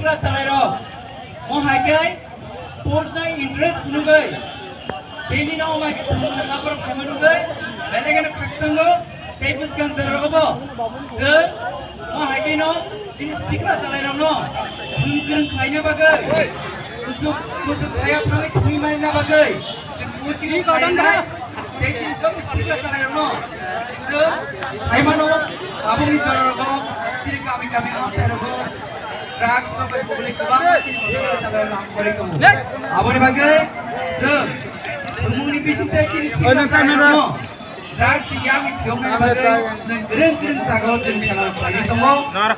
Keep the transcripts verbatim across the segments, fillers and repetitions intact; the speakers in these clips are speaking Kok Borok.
Chalairok, mo hai khe sports ni interest phunugwi, daily no mo hai khe thwngmung ni hapharo khaima nugwi, belai kheno khakchangno tei bwskang jora rogo bo chwng mo hai khe no chini sikla chalairokno thwng kwrwng khlaina bagwi, kusuk kusuk thaya thangwi thwngwi manna bagwi chwng coaching khlainai. Tei chini joto sikla chalairokno chwng khaimano, tabukni jora rogo chini kami kami amchai rogo. Drugs no bai public kwbangma chini sikla chalairok ang kori tongo. Aboni bagwi chwng thwngmungni bisingtwi chini sikla chalairokno drugs yang ni phiyoknani bagwi chwng kwrwng kwrwng jagao chwng khela khlaiwi tongo.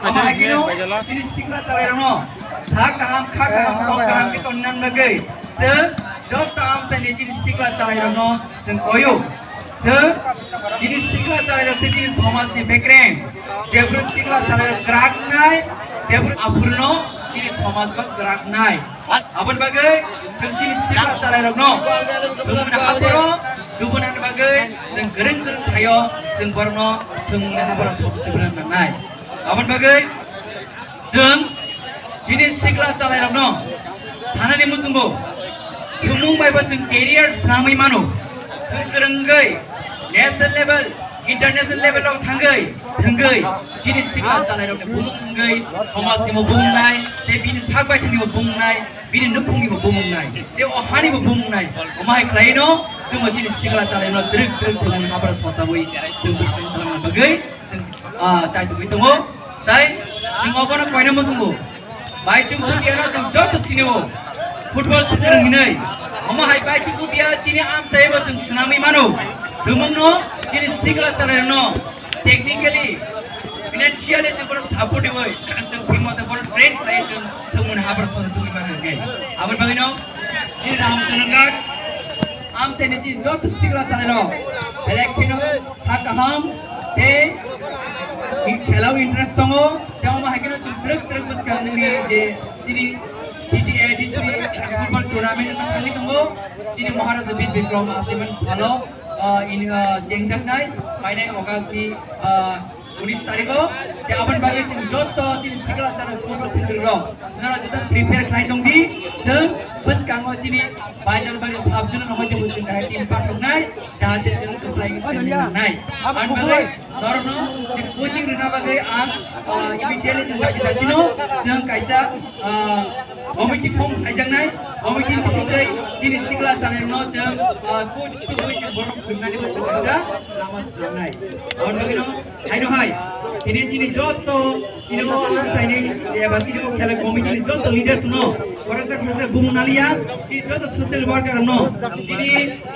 Amo hai kheno chini sikla chalairokno sak kaham, kha kaham, tong kaham khe tonnani bagwi chwng joto amchaini chini sikla chalairokno chwng koyo. Chwng chini sikla chalairok se chini somajni bekreng. Jephru sikla chalairok kwrak wngnai, jephru aphurno chini somajbo kwrak wngnai. Aboni bagwi chwng chini sikla chalairokno thwngmungni hapharo tubunani bagwi chwng kwrwng kwrwng thaio, chwng borokno thwngmungni hapharo sosi tubuna nangnai. Aboni bagwi chwng chini sikla chalairokno sanani muchungo thwngmung bai bo chwng career swnamwi mano. Chwng kwrwngwi national level, international level o thangwi thwngwi chini sikla chalairokni bumung wngwi somajni bo bumung nai, tei bini sak baithangni bo bumung nai, bini nukhungni bo bumung nai, tei o hani bo bumung nai. Omo hai khlaino chwngbo chini sikla chalairokno twrwk twrwk thwngmung hapharo sosawi chwng bwskang twlangna bagwi chwng, ah, chai tongwi tongo. Tai chwng obono koina muchungo. Baichung Bhutia no chwng joto sinio football kwrwng hinwi. Omo hai Baichung Bhutia chini amchai bo chwng swnamwi mano. Thwngmungno chini sikla chalairokno technically, financially chwng bono support riwi chwng thwngmate bono train khlaiwi chwng thwngmungni hapharo sosa thwngwi mano hwnkhe. Aboni bagwino chini Ramchandra Ghat amchaini chini joto sikla chalairok belai kheno kha kaham tei khela o interest tongo. Tei omo hai kheno chwng twrwk twrwk bwskangni je chini T T A D C football tournament wngwi thangwi tongo. Chini Maharaja Bir Bikram Asimani salo, ah, in, ah, chengjaknai, phainai August ni, ah, unis tarikh o. Tei aboni bagwi chwng joto chini sikla chalairok football thwngkwrwirok, norok joto prepare khlai tongdi. Chwng bwskango chini baidar bagwi sub zone no hoite bo chwng kaham team pathoknai, jahate chwng kwplai wngwi thangwi nangnai. Aboni bagwi norokno chini coaching rwna bagwi ang, ah, immediately chwng dagi dagino chwng kaisa, ah, committee form khaijaknai. Committee ni bisingtwi chini sikla chalairokno chwng, ah, coach tubui chwng borok thwngmani bo chwng kaisa lama swnamnai. Aboni bagwino haino hai tini chini joto chini o amchaini eba chini o khela committee ni joto leaders no, khoroksa khoroksa bumu naliya, chini joto social worker no, chini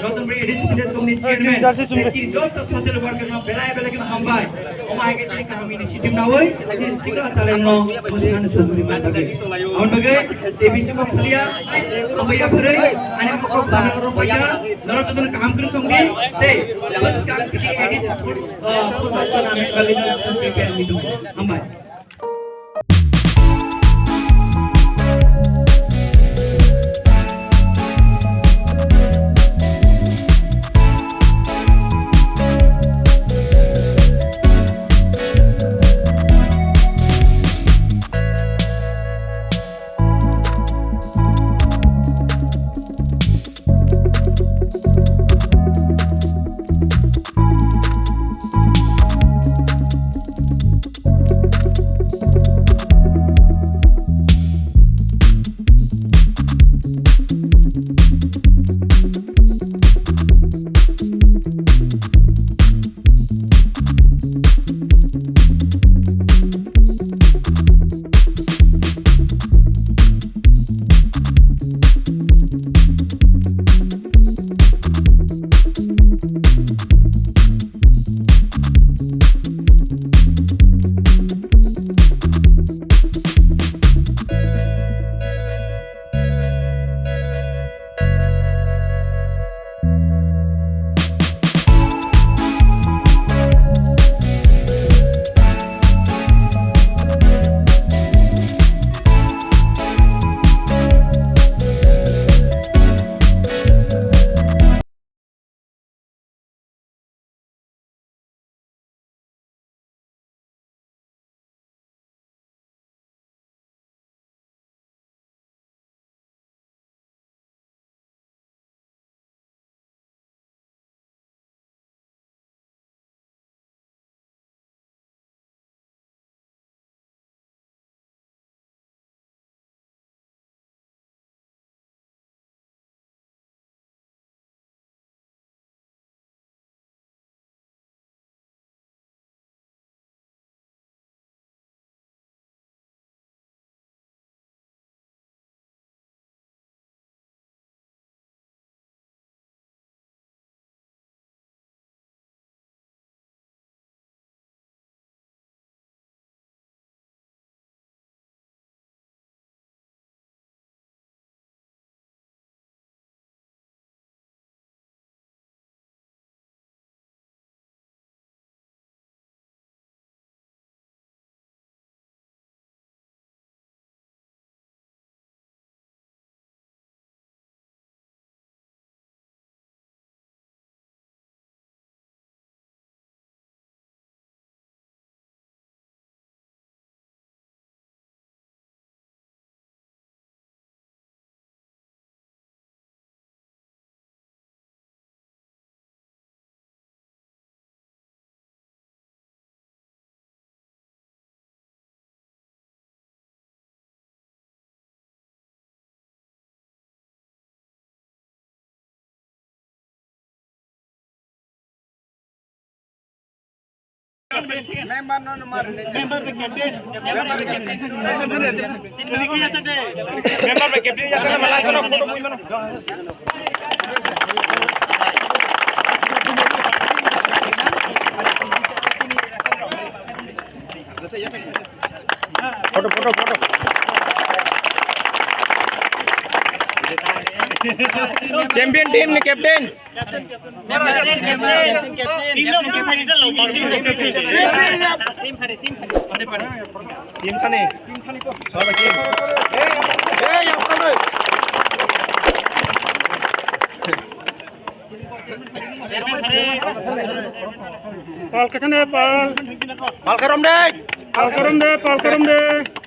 Joto bre A D C village committee chairman, chini joto social worker no belai belai kheno hambai. Omo hai khe tini kaham initiative nawi, chini sikla chalairokno mujungani sujuri ma jagwi. Aboni bagwi tei bisi kok salia, hambai ya phwrwi, ani kok sana oro paiya, norok jotono kaham kwrwng tongdi, tei bwskang tini A D C foot, ah, football tournament bagwi no prepare wngwi tongo. Hambai. Member no, no, mar. Member the captain. Member the captain. Member the captain. Photo, photo, photo. Champion team ni captain. Team thani. Soal team. Pal kathane pal. Pal karom de. Pal karom de, pal karom de.